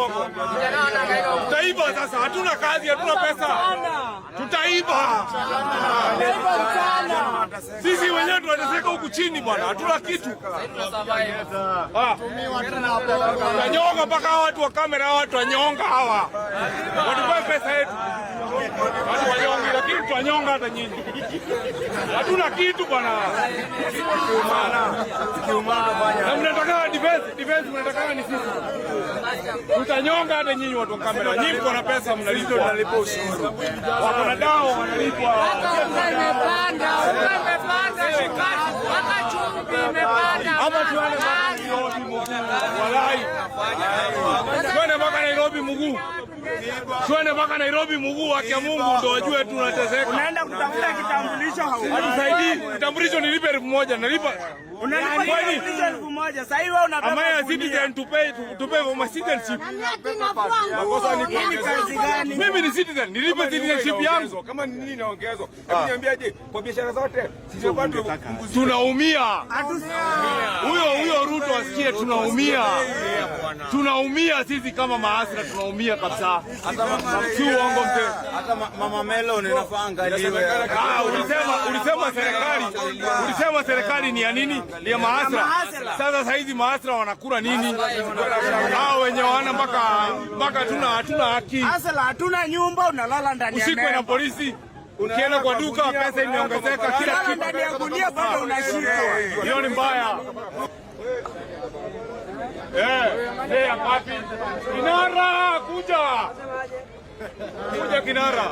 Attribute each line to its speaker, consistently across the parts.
Speaker 1: uongo. Tutaiba sasa, hatuna kazi, hatuna pesa. Tutaiba. Sisi wenyewe tunateseka huku chini bwana, hatuna kitu. Ah. Tutanyonga mpaka hawa watu wa kamera, hawa watu wanyonga hawa. Watupe pesa yetu. Watu wanyonge, lakini tutanyonga hata nyinyi. Hatuna kitu bwana. Na mnataka defense, defense mnataka ni sisi. Tutanyonga hata nyinyi watu wa kamera. Nyinyi mko na pesa mnalipwa.
Speaker 2: Tunalipa ushuru.
Speaker 1: Wako na dawa wanalipwa.
Speaker 3: Unga imepanda, unga imepanda, sukari mpaka chumvi imepanda.
Speaker 1: Ama tuende mpaka Nairobi mguu. Walai. Twende mpaka Nairobi mguu. Twende mpaka Nairobi mguu, haki ya Mungu ndo wajue tunateseka.
Speaker 4: Unaenda kutafuta kitambulisho hau.
Speaker 1: Hatusaidii. Kitambulisho nilipe 1000 nalipa.
Speaker 4: Unalipa
Speaker 1: Kwani
Speaker 4: kitambulisho 1000. Sasa hivi wewe unabeba
Speaker 1: Am I a
Speaker 4: gunia.
Speaker 1: citizen to pay for my citizenship?
Speaker 2: Makosa ni
Speaker 4: Hii ni kazi gani?
Speaker 1: Mimi ni citizen, nilipe citizenship yangu.
Speaker 2: Kama ni nini inaongezwa? Hebu niambiaje kwa biashara zote sisi watu
Speaker 1: Tunaumia. Huyo huyo Ruto asikie tunaumia. Tunaumia sisi kama mahustler tunaumia kabisa. Si uongo mzee.
Speaker 5: Hata mama Melon inafaa angaliwe.
Speaker 1: Ah, ulisema serikali ni ya nini? Ni ya mahustler. Sasa saizi mahustler wanakula nini? Hao wenye wana mpaka hatuna haki.
Speaker 4: Hustler hatuna nyumba, unalala ndani ya
Speaker 1: Usikwe na
Speaker 4: nemba.
Speaker 1: polisi. Ukienda kwa duka pesa imeongezeka kila
Speaker 4: Unalala
Speaker 1: kitu.
Speaker 4: ndani ya gunia bado unashikwa.
Speaker 1: Hiyo ni mbaya. Eh, ngapi? Kinara kuja. Kuja kinara.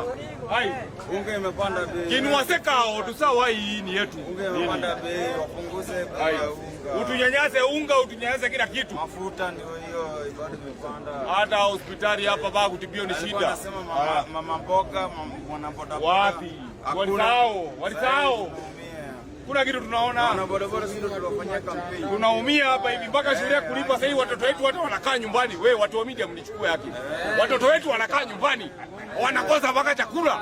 Speaker 1: Hai.
Speaker 5: Unga imepanda bei.
Speaker 1: Kinuaseka otusawa hii ni yetu.
Speaker 5: Unga imepanda bei, wapunguze bei
Speaker 1: Hai.
Speaker 5: ya unga.
Speaker 1: Utunyanyase unga, utunyanyase kila kitu.
Speaker 5: Mafuta ndio hiyo bado imepanda.
Speaker 1: Hata hospitali hapa baa kutibiwa ni
Speaker 5: Alikuwa
Speaker 1: shida.
Speaker 5: anasema mama mboga, mwana boda boda.
Speaker 1: Wapi?
Speaker 5: Hakuna.
Speaker 1: Walisahau, walisahau.
Speaker 5: Tunaumia.
Speaker 1: Kuna kitu tunaona.
Speaker 5: Wana boda boda sisi ndio tuliwafanyia kampeni.
Speaker 1: Tunaumia hapa hivi mpaka shule kulipa sasa hivi watoto wetu wote wanakaa nyumbani. We watu wa media mnichukue haki. Watoto wetu wanakaa nyumbani. Wanakosa mpaka chakula.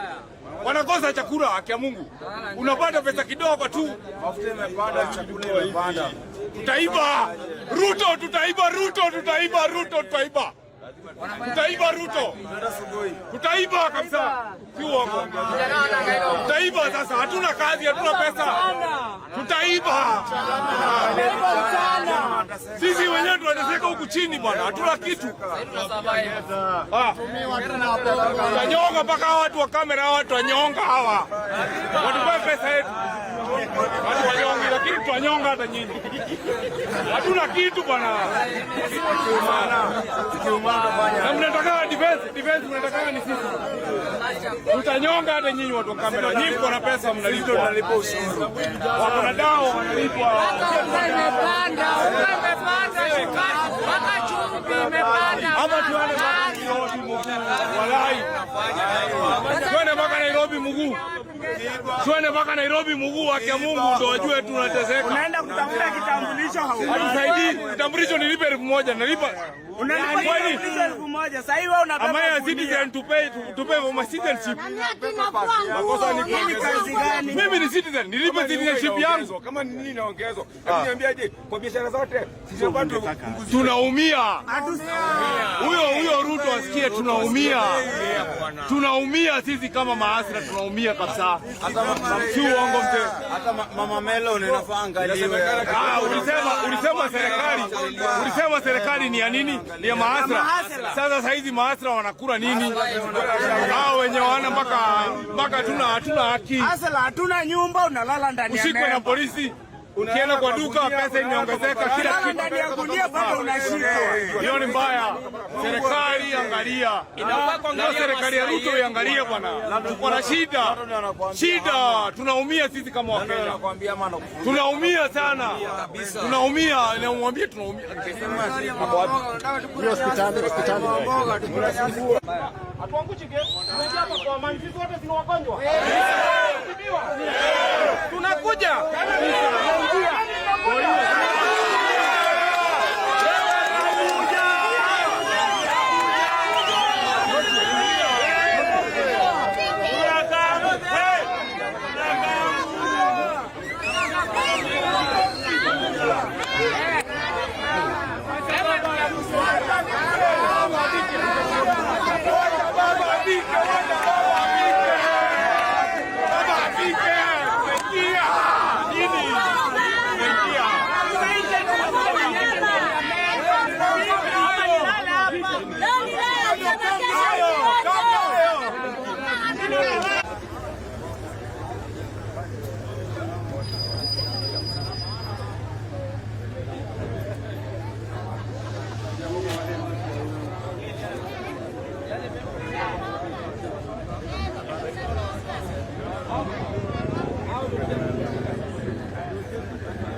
Speaker 1: Wanakosa chakula, haki ya Mungu. Unapata pesa kidogo tu.
Speaker 5: Mafuta imepanda, chakula imepanda.
Speaker 1: Tutaiba Ruto, tutaiba Ruto, tutaiba Ruto, tutaiba. Tutaiba Ruto. Tutaiba kabisa. Si uongo. Tutaiba sasa, hatuna kazi, hatuna pesa. Tutaiba. Sisi wenyewe tunateseka huku chini bwana, hatuna kitu. Ah. Tutanyonga mpaka hawa watu wa kamera, hawa watu wanyonga hawa. Watupe pesa yetu. Watu wanyonge, lakini tutanyonga hata nyinyi. Hatuna kitu bwana. Na mnataka defense, defense mnataka ni sisi. Tutanyonga hata nyinyi watu wa kamera. Nyinyi mko na pesa mnalipwa.
Speaker 2: Tunalipa ushuru.
Speaker 1: Wako na dawa wanalipwa.
Speaker 3: Unga imepanda, unga imepanda, sukari mpaka chumvi imepanda.
Speaker 1: Ama tuende mpaka Nairobi mguu. Walai. Twende mpaka Nairobi mguu. Twende mpaka Nairobi mguu, haki ya Mungu ndo wajue tunateseka.
Speaker 4: Unaenda kutafuta kitambulisho hau.
Speaker 1: Hatusaidii. Kitambulisho nilipe 1000 nalipa.
Speaker 4: Unalipa
Speaker 1: Kwani
Speaker 4: kitambulisho 1000. Sasa hivi wewe unabeba
Speaker 1: Am I a
Speaker 4: gunia.
Speaker 1: citizen to pay for my citizenship?
Speaker 2: Makosa ni
Speaker 4: Hii ni kazi gani?
Speaker 1: Mimi ni citizen, nilipe citizenship yangu.
Speaker 2: Kama ni nini inaongezwa? Hebu niambiaje kwa biashara zote sisi watu
Speaker 1: Tunaumia. Huyo huyo Ruto asikie tunaumia. Tunaumia sisi kama mahustler tunaumia kabisa. Si uongo mzee.
Speaker 5: Hata mama Melon inafaa angaliwe.
Speaker 1: Ah, ulisema serikali ni ya nini? Ni ya mahustler. Sasa saizi mahustler wanakula nini? Hao wenye wana mpaka hatuna haki.
Speaker 4: Hustler hatuna nyumba, unalala ndani ya
Speaker 1: Usikwe na
Speaker 4: nemba.
Speaker 1: polisi. Ukienda kwa duka pesa imeongezeka kila
Speaker 4: Unalala
Speaker 1: kitu.
Speaker 4: ndani ya gunia bado unashikwa.
Speaker 1: Hiyo ni mbaya. Serikali angalia. Na serikali ya Ruto iangalie bwana. Tuko na shida. Shida, tunaumia sisi kama Wakenya.
Speaker 5: Nakwambia ama anakufuta.
Speaker 1: Tunaumia sana. Tunaumia, na umwambie tunaumia.
Speaker 6: Hospitali, hospitali.
Speaker 7: Hatuangushi kesi. Tunaingia hapa kwa amani. Sisi wote ni wagonjwa. Tunakuja.